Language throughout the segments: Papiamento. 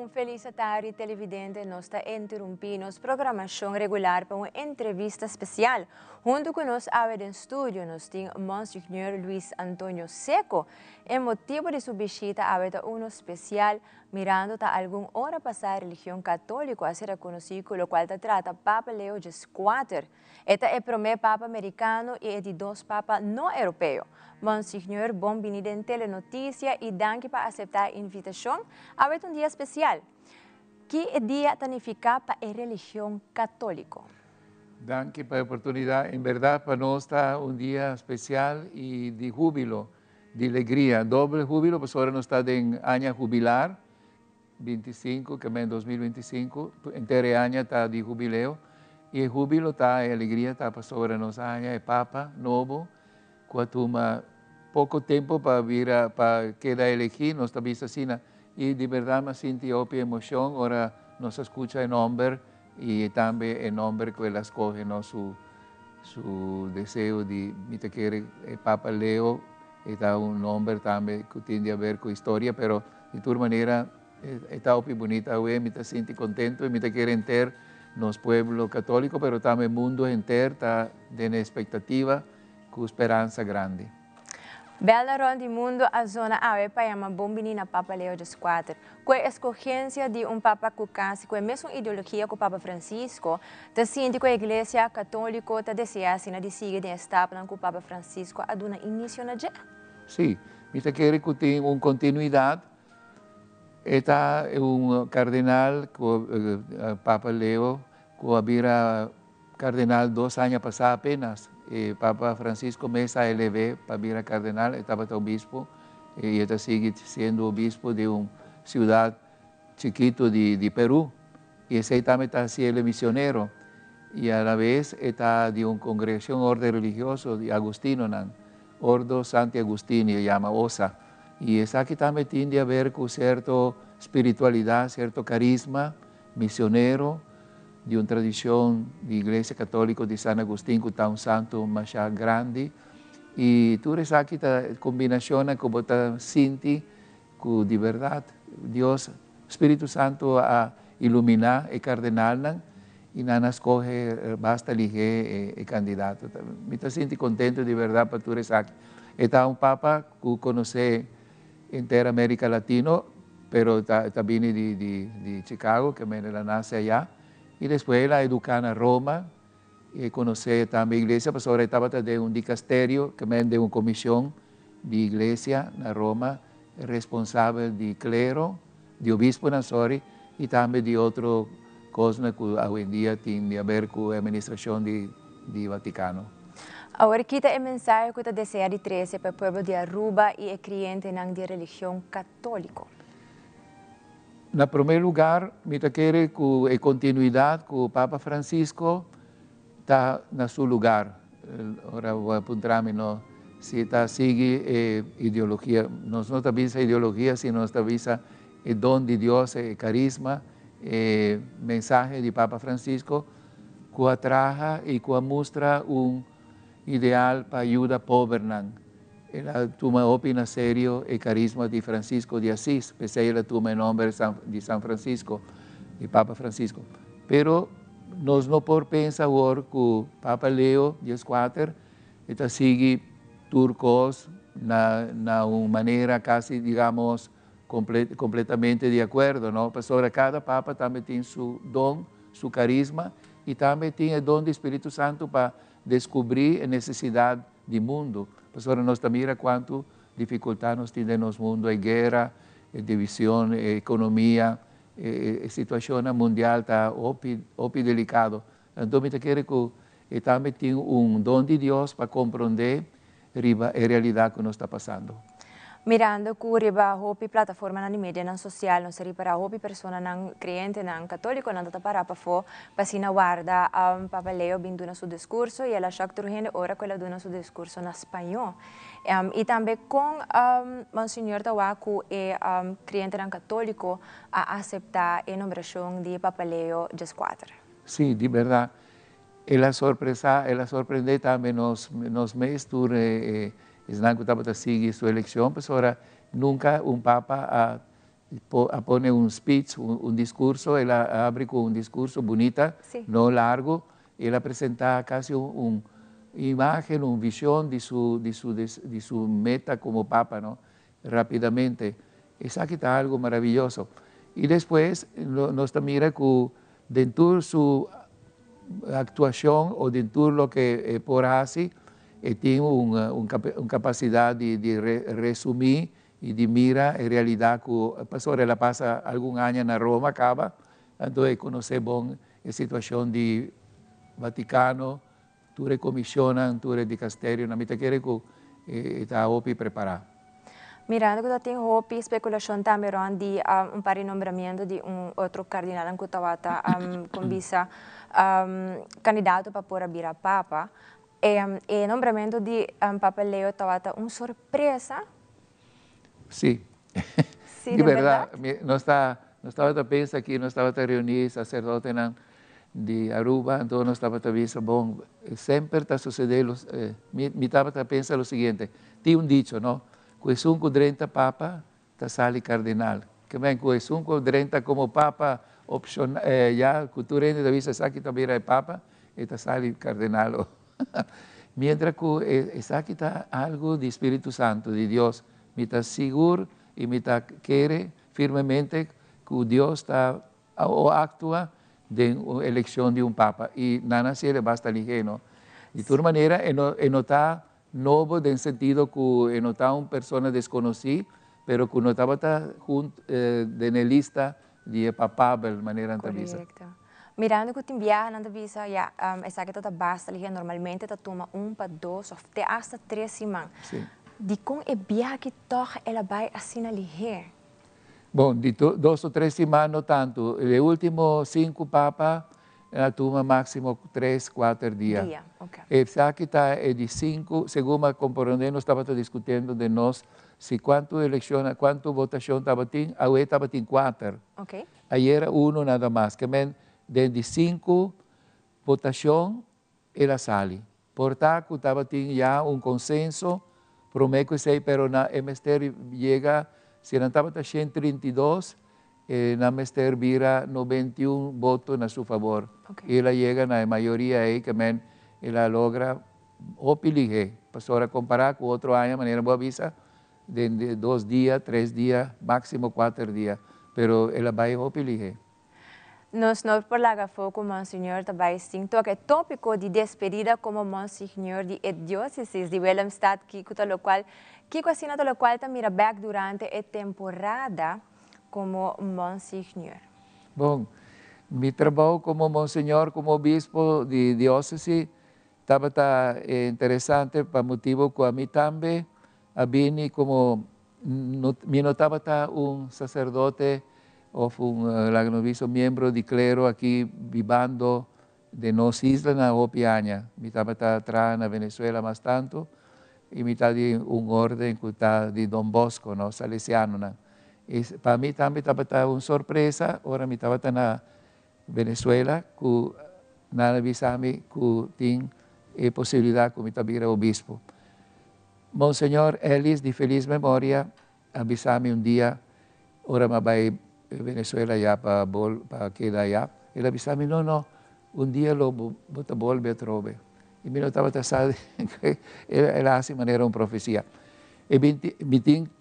Un felis tardi, televidente. Nos ta interumpi nos programacion regular pa un entrevista especial. Hunto cu nos den studio, nos tin Monseñor Luis Antonio Secco. E motibo di su bishita awe ta uno especial, mirando ta algun ora pasa religion catolico a ser reconoci, locual ta trata Papa Leo XIV. E ta e prome Papa Americano y e di dos Papa no europeo. Monseñor, bon bini na Telenoticia y danki pa acepta e invitacion. Awe ta un dia especial. Kico e dia ta significa pa e religion catolico? Danki pa e oportunidad. En berdad, pa nos ta un dia especial y di hubilo, di alegria. Doble hubilo, pues awor nos ta den aña hubilar, 25, cu ta 2025, henter aña ta di hubileo. Y e hubilo ta, e alegria ta pa sobre nos aña, e Papa nobo, cu a tuma poco tempo pa bira, pa keda elegi, nos ta asina. Y di berdad, mi a sinti hopi emocion, ora nos a scucha e nomber y tambe e nomber cu el a scoge, no, su deseo di mi kier Papa Leo, ta un nomber tambe cu tin di haber cu historia, pero di tur manera ta hopi bunita. Mi ta sinti contento y mi kier henter nos pueblo catolico, pero tambe mundo entero ta den expectativa cu speransa grandi. Belnan rond di mundo a zona awe pa yama bon bini na Papa Leo XIV. Cu e escogencia di un Papa cu casi cu e mesun ideologia cu Papa Francisco, ta sinti cu e Iglesia Catolico ta desea asina di sigui den stapnan cu Papa Francisco a duna inicio na dje? Si, mi ta kere cu tin un continuidad. Ta un cardenal, Papa Leo, cu a bira cardenal 2 aña pasa apenas. E Papa Francisco mes a elev'e pa bira cardenal, tabata obispo, y e ta sigui siendo obispo di un ciudad chikito di Peru. Y esey tambe ta siendo misionero. Y a la vez ta di un congregacion, orden religioso di Agustino, nan, Ordo Santi Agustini, yama OSA. Y esaki tambe tin di haber cu cierto spiritualidad, cierto carisma misionero, di un tradicion di Iglesia Catolico di San Agustin, cu ta un santo mas grandi. Y tur esaki ta combinacion cu bo ta sinti cu di berdad Dios, Spirito Santo a ilumina e cardenalnan y nan a scoge basta lihe e candidato. Mi ta sinti contento di berdad pa tur esaki. Ta un papa cu conoce henter America Latino, pero ta bini di Chicago, cu el a nace aya, y despues el a educa na Roma, y conoce tambe iglesia, pasobra tabata den un dicasterio, cu di un comision di iglesia na Roma, responsabel di clero, di obispo, sorry, y tambe di otro cos cu awendia tin di haber cu e administracion di Vaticano. Awor, kico ta e mensahe cu ta desea di trece pa e pueblo di Aruba y e creyentenan di religion catolico? Na prome lugar, mi ta kere cu e continuidad cu Papa Francisco ta na su lugar. Ora bo a puntra mi, no, si ta sigui ideologia, nos no ta bisa ideologia, sino nos ta bisa e don di Dios, e carisma, e mensahe di Papa Francisco, cu a traha y cu a mustra un ideal pa yuda pobernan. El a tuma hopi na serio e carisma di Francisco di Assis, p'esey el a tuma e nomber di San Francisco, di Papa Francisco. Pero nos no por pensa awor cu Papa Leo XIV ta sigui tur cos na un manera casi, digamos, completamente di acuerdo, no? Pasobra cada papa tambe tin su don, su carisma y tambe tin e don di Spirito Santo pa descubri e necesidad di mundo. Pasobra nos mira cuanto dificultad nos tin den mundo, e guera, e division, e economia, e situacion mundial ta hopi, hopi delicado. Anto, mi ta kere cu tambe tin un don di Dios pa comprende riba e realidad cu nos ta pasando. Mirando cu riba hopi plataformanan di media social, nos ta ripara hopi personanan creyentenan catolico nan ta para pafo pa asina warda Papa Leo bin duna su discurso y el a shock tur hende ora cu el a duna su discurso na spaño. Y tambe con Monseñor ta wak cu e creyentenan catolico a acepta e nombracion di Papa Leo XIV? Si, di berdad. El a sorpresa, el a sorprende tambe nos mes tur esnan cu tabata sigui su eleccion, pues ora nunca un papa a A pone un speech, un discurso, el a habri cu un discurso bunita, no largo, el a presenta casi un imagen, un vision di su meta como papa, no? Rapidamente. Esaki ta algo maraviyoso. Y despues nos mira cu den su actuacion of den loke por haci, tin un capacidad di resumi y di mira e realidad cu pasobra el a pasa algun aña na Roma caba, anto e conoce bon e situacion di Vaticano, tur comision, tur dicasterio, nan, mi ta kere cu ta hopi prepara. Mirando cu tin hopi speculacion tambe rond di un par di nombramento di un otro cardinal cu tabata con bisa candidato pa por bira papa. E nombramento di Papa Leo tabata un sorpresa? Si. Si, di berdad. Nos tabata pensa aki, nos tabata reuni sacerdote di Aruba, anto nos tabata bisa, bon, semper ta sucediendo, mi tabata pensa lo siguiente, tin un dicho, no? Cu esun cu drenta papa, ta sali cardinal. Kiermen cu esun cu drenta como papa opcion, ya, cu tur hende ta bisa esaki ta bira papa, e ta sali cardinal. Mientras cu esaki ta algo di Spirito Santo, di Dios, mi ta sigur y mi ta kere firmemente cu Dios ta o actua den eleccion di un papa y nan a haci basta lihe, no? Di tur manera, e no ta nobo den sentido cu e no ta un persona desconoci, pero cu no tabata hunto den lista di papabel, manera nan ta bisa. Correcto. Mirando cu tin biaha nan ta bisa, ja, esaki ta basta lihe, normalmente ta tuma 1 pa 2 of te hasta 3 siman. Di con e biaha aki toch el a bay asina lihe? Bon, di 2 o 3 siman no tanto. E ultimo 5 papa a tuma maximo 3, 4 dia. Dia, ok. Esaki ta e di 5, segun a comprende, nos tabata discutiendo di nos, si cuanto eleccion, cuanto votacion tabatin, awe tabatin 4. Ayera 1 nada mas. Kiermen, di 5 votacion, el a sali. Por ta cu tabatin ya un consenso, prome cu esey, pero nan mester yega, si nan tabata 132, nan mester bira 91 voto na su favor. El a yega na mayoria ey, kiermen, el a logra hopi lihe. Pasobra compara cu otro aña, manera bo a bisa, di 2 dia, 3 dia, maximo 4 dia. Pero el a bay hopi lihe. Nos no por laga afo cu Monseñor ta bay sin toca e topico di despedida como Monseñor di e diocesis di Willemstad, kico ta locual, kico asina ta locual ta mira back durante e temporada como Monseñor? Bon, mi trabou como Monseñor, como obispo di diocesis, tabata interesante pa motibo cu ami tambe a bini como no, mi no tabata un sacerdote of un uh, miembro di clero aki bibando den nos isla na hopi aña. Mi tabata traha na Venezuela mas tanto y mi ta di un orden cu ta di Don Bosco, no, salesiano. No. Y pa mi tambe tabata un sorpresa, ora mi tabata na Venezuela, cu nan a bisa mi cu tin e posibilidad cu mi ta bira obispo. Monseñor Ellis, di feliz memoria, a bisa mi un dia, ora m'a bay Venezuela ya pa keda aya, el a bisa mi: "No, no, un dia lo bo ta bolbe atrobe." Y mi no tabata sabi, el a haci manera un profecia. Y 20,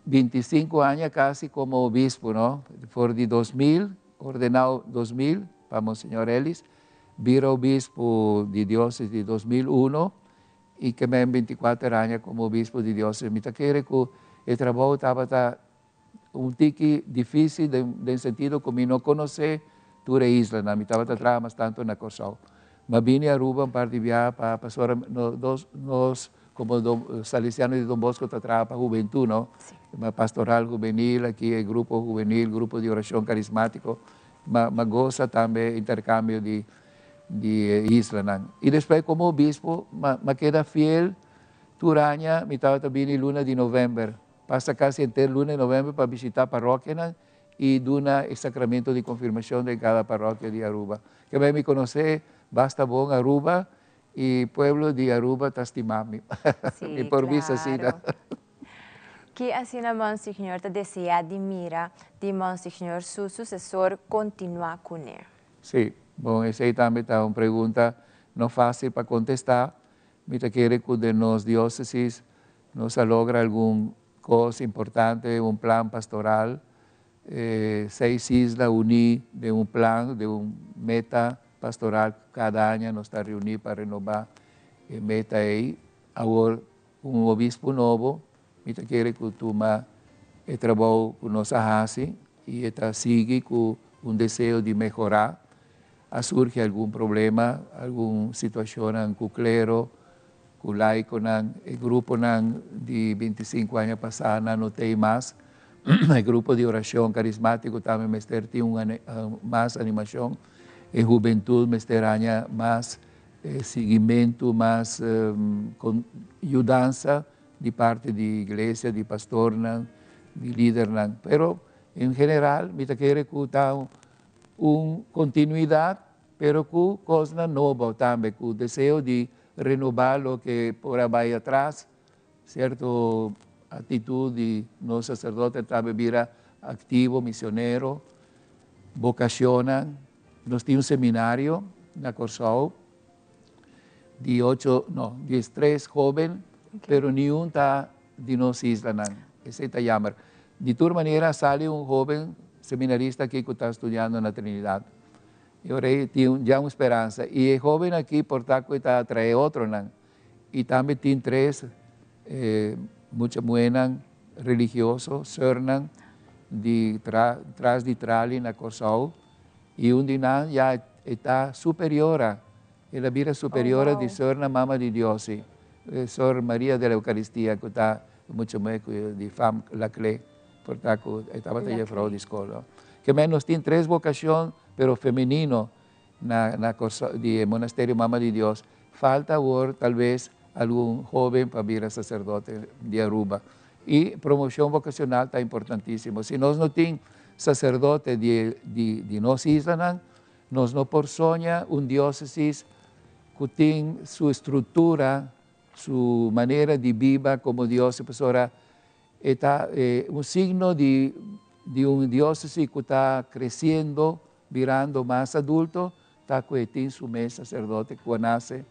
25 aña casi como obispo, no? For di 2000, ordena 2000 pa Monseñor Ellis, bira obispo di diocesis di 2001 y kiermen 24 aña como obispo di diocesis. Mi ta kere cu e trabou tabata un tiki dificil den sentido cu mi no conoce tur e isla, no? Mi tabata traha mas tanto na Corsou. M'a bini Aruba un par di biaha pa pasobra no, dos, nos como salesiano di Don Bosco ta traha pa hubentud, no? Ma pastoral juvenil, aki e grupo juvenil, grupo di oracion carismatico, m'a goza tambe intercambio di isla nan. Y despues como obispo, m'a keda fiel tur aña, mi tabata bini luna di november, pasa casi henter luna di november pa bishita parokia nan y duna e sacramento di confirmacion di cada parokia di Aruba. Kiermen mi conoce basta bon Aruba y pueblo di Aruba ta stima mi. Mi por bisa asina. Ki asina Monsignor ta desea di mira di Monsignor su susesor continua cune? Si, bon, esey tambe ta un pregunta no facil pa contesta. Mi ta kere cu den nos diocesis nos a logra algun cos importante, un plan pastoral, seis isla uni den un plan, den un meta pastoral. Cada aña nos ta reuni pa renoba e meta ey. Awor un obispo nobo, mi ta kere cu tuma e trabou cu nos a haci y e ta sigui cu un deseo di mehora. A surgi algun problema, algun situacionnan cu clero, cu laiconan, e gruponan di 25 aña pasa nan no t'ey mas. E grupo di oracion carismatico tambe mester tin un mas animacion. E hubentud mester haña mas siguimento, mas yudansa di parti di iglesia, di pastornan, di lidernan. Pero en general mi ta kere cu ta un continuidad, pero cu cosnan nobo tambe, cu deseo di renoba loke por a bay atras, cierto actitud di nos sacerdote tambe bira activo, misionero, vocacionnan. Nos tin un seminario na Corsou di ocho, no, 13 hoben, pero niun ta di nos islanan. Esey ta jammer. Di tur manera sali un hoben seminarista aki cu ta studiando na Trinidad. Y ora ey tin ya un speransa. Y e hoben aki por ta cu e ta atrae otronan. Y tambe tin tres mucha muhernan religioso, soeurnan, di tras di trali na Corsou. Y un di nan ya e ta superiora. El a bira superiora di Soeurnan Mama di Dios, si. Soeur Maria de la Eucaristia, cu ta mucha muher cu di fam Laclé, por ta cu e tabata juffrouw di scol. Ke men nos tin tres vocacion, pero femenino, na Corsou, di e Monasterio Mama di Dios. Falta awor tal bes algun hoben pa bira sacerdote di Aruba. Y promocion vocacional ta importantisimo. Si nos no tin sacerdote di nos islanan, nos no por soña un diocesis cu tin su structura, su manera di biba como diocesis, pasobra e ta un signo di un diocesis cu ta creciendo, birando mas adulto, ta cu e tin su mes sacerdote cu a nace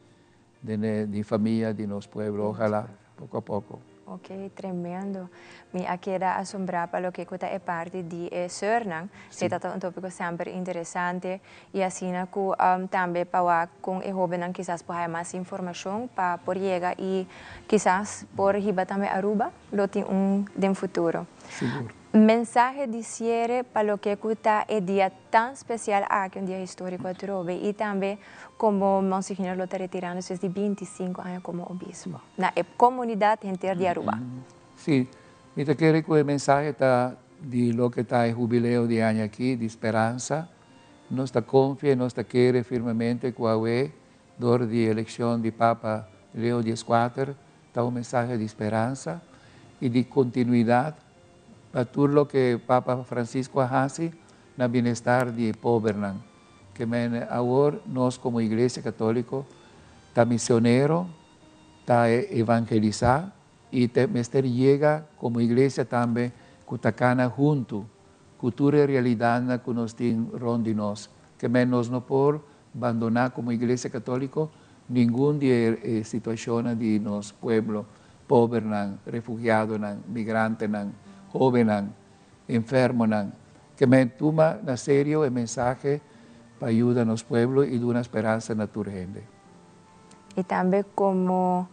den di famia di nos pueblo, ojalá poco a poco. Ok, tremendo. Mi a keda asombra pa loke cu ta e parti di e soeurnan. Si ta un topico semper interesante y asina cu tambe pa con e hobennan kisas por haya mas informacion pa por yega y kisas por hiba tambe Aruba lo tin un den futuro. Sigur. Mensahe di cierre pa loke cu ta e dia tan special aki, un dia historico atrobe, y tambe como Monsignor lo ta retirando despues di 25 aña como obispo na e comunidad henter di Aruba. Si, mi ta kere cu e mensahe ta di loke ta e hubileo di aña aki, di speransa. Nos ta confia, nos ta kere firmemente cu awe, door di eleccion di Papa Leo XIV, ta un mensahe di speransa y di continuidad pa tur loke Papa Francisco a haci na bienestar di pobernan. Ke men awor nos como Iglesia Catolico ta misionero, ta evangelisa y te mester yega como iglesia tambe cu ta cana hunto cu tur e realidad cu nos tin rond di nos. Ke men nos no por abandona como Iglesia Catolico ningun di e situacion di nos pueblo, pobernan, refugiadonan, migrantenan, hobennan, enfermonan. Ke men tuma na serio e mensahe pa yuda nos pueblo y duna speransa na tur hende. Y tambe como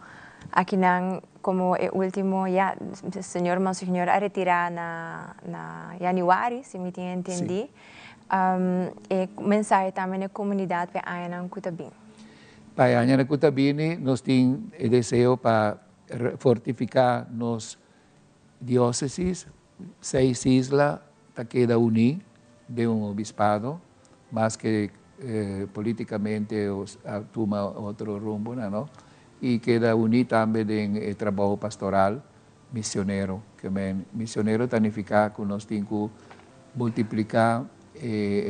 aki nan, como e ultimo, ya, señor Monsignor a retira na januari, si mi tin entendi. E mensahe tambe na comunidad pa añanan cu ta bin. Pa añanan cu ta bin, nos tin e deseo pa fortifica nos diocesis, seis isla ta keda uni den un obispado, mas cu politicamente tuma otro rumbo, no? Y keda uni tambe den trabou pastoral misionero, ke men misionero ta nifica cu nos tin cu multiplica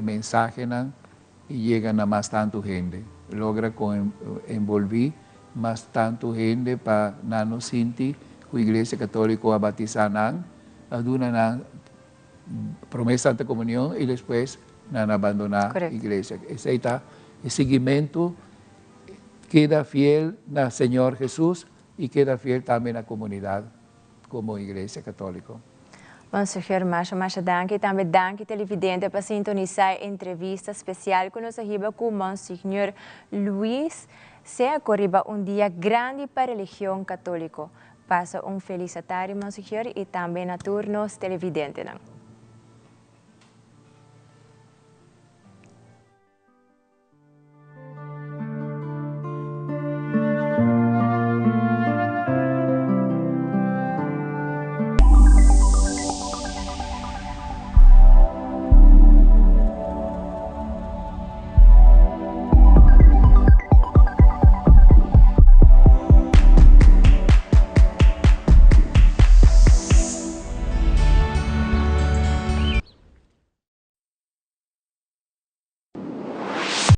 mensahe y yega na mas tanto hende, logra con envolvi mas tanto hende pa nan sinti cu Ku Iglesia Katóliko a batisá nan, a duna nan promé Santa Komunion i despues nan a bandoná iglesia. Esei ta e siguimentu, keda fiel na Señor Hesus i keda fiel tambe na komunidat komo Iglesia Katóliko. Monseñor, masha masha danki. Tambe danki, televidente, pa sintonisá e entrevista spesial ku nos a hiba ku Monseñor Luis Secco riba un dia grandi pa religion katóliko. Pasa un felis atardi, Monseñor, i tambe na tur nos televidentenan.